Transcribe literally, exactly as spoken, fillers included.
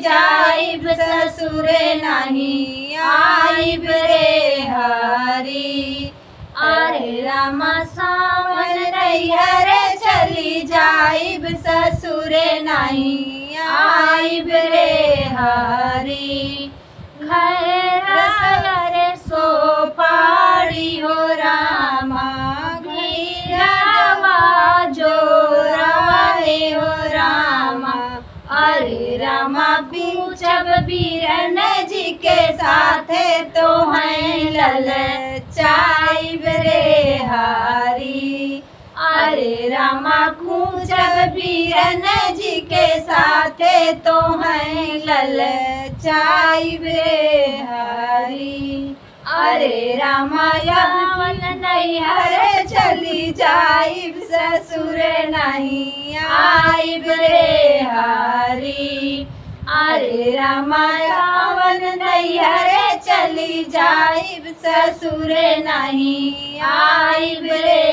जाइब ससुरे नहीं आइब रे हरी। अरे रामा सावन नैहर चली जाइब ससुरे नहीं आइब रे हरी। खैरा रे सोपारी हो रामा, घिरवा जोरवा हे हो रामा। अरे रामा पूछब बीरन जी के साथे तोहैं ललचाइब रे हरी। अरे रामा पूछब बीरन जी के साथे तोहैं ललचाइब रे हरी। अरे रामा सावन नैहर चली जाइब ससुर नहीं आइब रे हरी। अरे रामा सावन नैहर चली जाइब ससुर नहीं आइब रे